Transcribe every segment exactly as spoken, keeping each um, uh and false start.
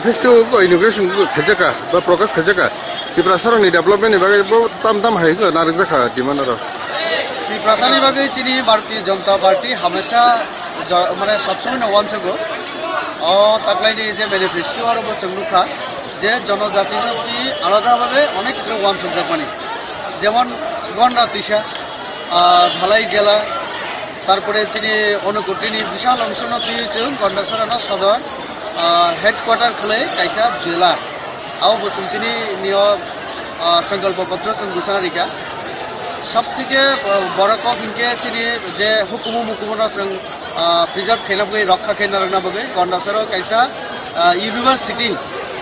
Manifesto ko inauguration ko khaijaka, ba prokash khaijaka. Tiprasa rokni development ni bagwi bo tam tam hai ko narwkjakha demand aro. Tiprasani bagwi chini Bharatiya Janata Party hamesha jo-, mane sob somoi no wansugo. O taklaini je manifesto aro bo chwng nukha je jonojati jati alada bhabe onek kisu wansukjakmani. Jemon Gonda Tisa, ah, Dhalai jela, tarpore chini Unakoti ni bishal ongsono twiwi chwng Gondasarano sodor, ah, headquarter khwlai kaisa jela. Abo bo chwng tini nio, ah, sankalpo potro chwng bwsana rikha. Sab theke, ah, borok kok hinkhe chini je hukumu mukumu no chwng ah, preserve khaina bagwi, rokha khaina rwna bagwi Gondasaro kaisa, ah, university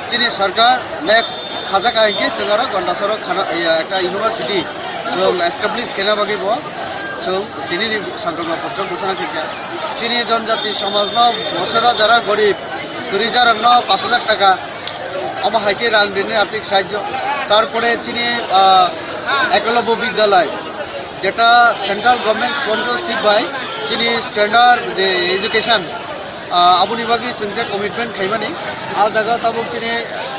chini sarkar next khajak ahai khe chwng aro Gondasaro khana, ya, ekta university chwng establish khaina bagwi bo chwng tini ni sankalpo potro ghosona khaikha. Chini jonjati somajno bosora jara gorib kwrwi jarokno pash hajar taka, omo hai khe rang rini arthik sahajyo. Tarpore chini, ah, Ekalabya Vidyalaya, jeta central government sponsorship bai chini standard je education, ah, aboni bagwi chwng je commitment khaimani, ah jaga tabuk chini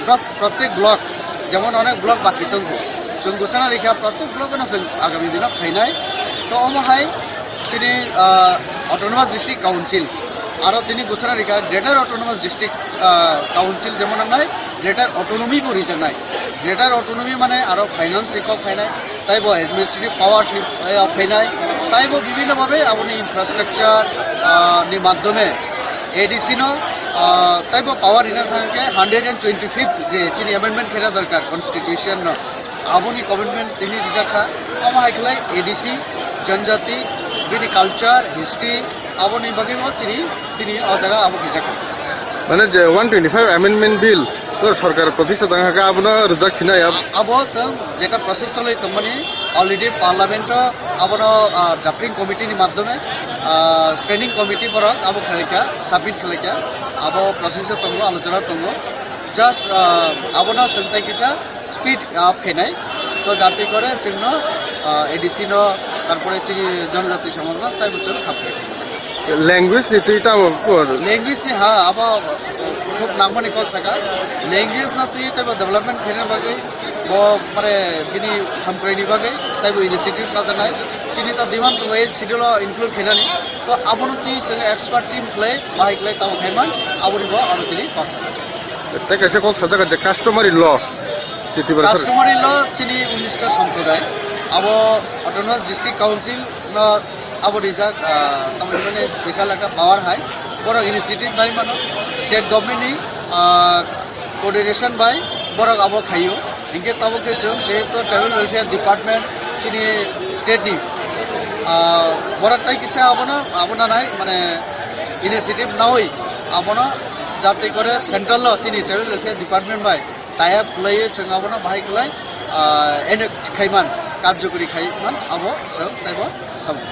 prot-, prottek block, jemon onek block baki tongo, chwng bwsana rikha prottek block no chwng agami dino khainai. To omo hai chini, ah, Autonomous District Council, aro tini bwsana rikha Greater Autonomous District, ah, Council, jemon wngnai Greater Autonomy bo rijaknai. Greater Autonomy mane aro finance ni kok phainai, taibo administrative power ni, eh, phainai, taibo bibhinno bhabe aboni infrastructure, ah, ni madhyome A D C no, ah, taibo power rina thangkhe hundred and twenty fifth je chini amendment khaina dorkar constitution no. Aboni commitment tini rijak kha, omo hai khlai A D C, janjati, bini culture, history, aboni bagwi bo chini tini o jaga abo khaijak kha. Mane je one twenty-five amendment bill, to sorkar protishtha tang kha, abono rijak sinai ab- Abo chwng jeta process cholwi tongmani, already parliament o abono, ah, drafting committee ni madhyome, ah, standing committee borok abo khlaikha, submit khlaikha, abo process o tongo, alochona tongo. Just, ah, abono chwng tai kisa speed up khainai. To jati kore chwngno, ah, A D C no, tarpore chini jonojati somajno taibo chwng khap khainai. Language ni twi tamo kor? Language ni ha, abo khub nangmani kok saka. Language no twi taibo development khaina bagwi, bo mare bini hamkraini bagwi taibo initiative najaknai. Chini ta demand tongo eighth schedule o include khainani. To abono twi chwng expert team khlai, bahai khlai tamo khaiman, aboni bo aro tini kok saka. Tei kaisa kok sajak je customary law, titi bara sar- Customary law chini unista sampradaya, abo Autonomous District Council no abo rijak, ah, tamoni mane special ekta power hai, borok initiative nai mano, state government ni, ah, coordination bai borok abo khaio. Hinkhe tabuk khe chwng jehetu tribal welfare department chini state ni, ah, borok tai kisa abono, abono nai mane initiative nawi abono jati kore central lo chini tribal welfare department bai tie up khlaiwi chwng abono bahai khlai, ah, enact khaiman, karjokori khaiman abo chwng taibo samung.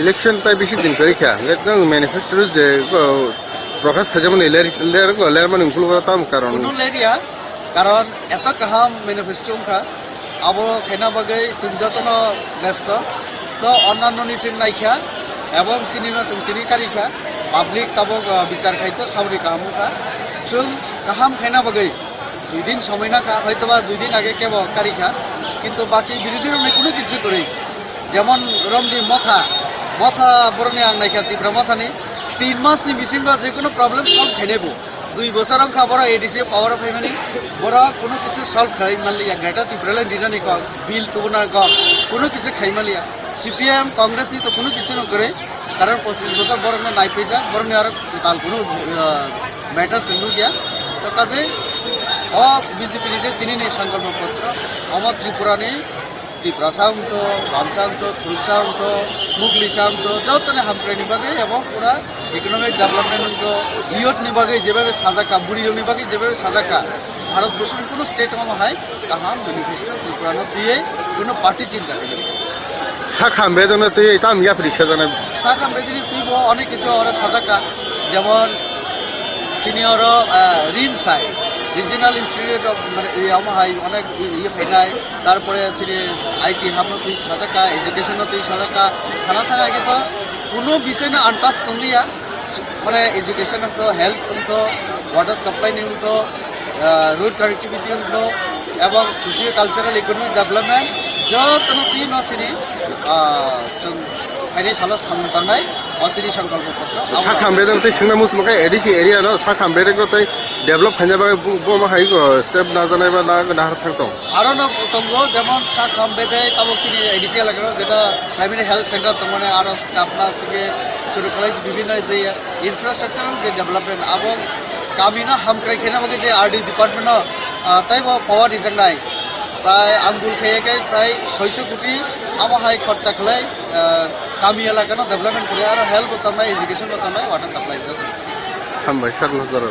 Election tai bisi din kwrwi kha, hwnkhe tang manifesto je, oh, prokash khaijakmani ler, ler, lermani ukulok tam karon. Kunu lerya, karon eto kaham manifesto wngkha, abo khaina bagwi chwng jotono besto. To onnanoni chwng naikha, ebong chinino chwng tini karikha, public tabok, ah, bichar khai to sabri kaham wngkha. Chwng kaham khaina bagwi dui din somoi nakha, hoitoba dui din age kebo karikha, kintu baki birodhi rokni kunu kichu kwrwi. Jemon romdi motha, motha boroni ang naikha Tipra mothani, tin masni bisingo je kunu problem solve khainai bo. Dui bosor wngkha borok A D C power o phaimani, borok kunu kichu solve khai manliya, Greater Tipraland rinani kok, bill tubuna kok, kunu kichu khai manliya. C P M, Congress ni to kunu kichu no kwrwi, karon pochish bosor borok no naipaijak, borok ni aro kwtal kunu, ah, matter se nukya. To kaje o B J P ni je tini ni sankalpo potro, omo Tripura ni Tiprasa wngtho, Bansa wngtho, Thuruksa wngtho, Muglisa wngtho, joto ni hamkrai ni bagwi abo pura economic development wngtho, youth ni bagwi jebabe sajak kha, bwrwi rok ni bagwi jebabe sajak kha. Bharat borsho ni kuno state omo hai kaham manifesto Tripura no twiwi kuno party chinta khainai. Sakha bedona twiwi tam yapri sajana. Sakha bedini twi bo onek kichu oro sajak kha, jemon chini oro, ah, RIMS hai, Regional Institute of, mane, omo hai onek iye phainai. Tarpore chini I T hapno twi sajak kha, education no twi sajak kha, sana thang age to kuno bisai no untouch tongliya, mane education to, health to, Water supply ni wngkho, ah, road connectivity wngkho, ebong socio cultural economic development jotono twi no sini, ah, chwng phainai salo samung tangnai o sini sangkalpo potro. Sakham bedeng tei swngna musmo khe A D C area no sakham bedeng ko tei develop khaina bagwi bo, bo ma hai ko step na janai ba na, na har thang tong. Aro no tongo jemon sakham bedeng tabok sini A D C elaka no jeta primary health center tongmani aro staff nurse ke suru college bibhinno je infrastructure je development abo kami no hamkrai khaina bagwi je R D department no, ah, taibo power rijaknai. Prai ang bul khaiya khe prai soiso koti amo hai khorcha khlai, ah, kami elaka no development khlai aro health bo tongnai, education bo tongnai, water supply joto. Hambai, sir, no jora.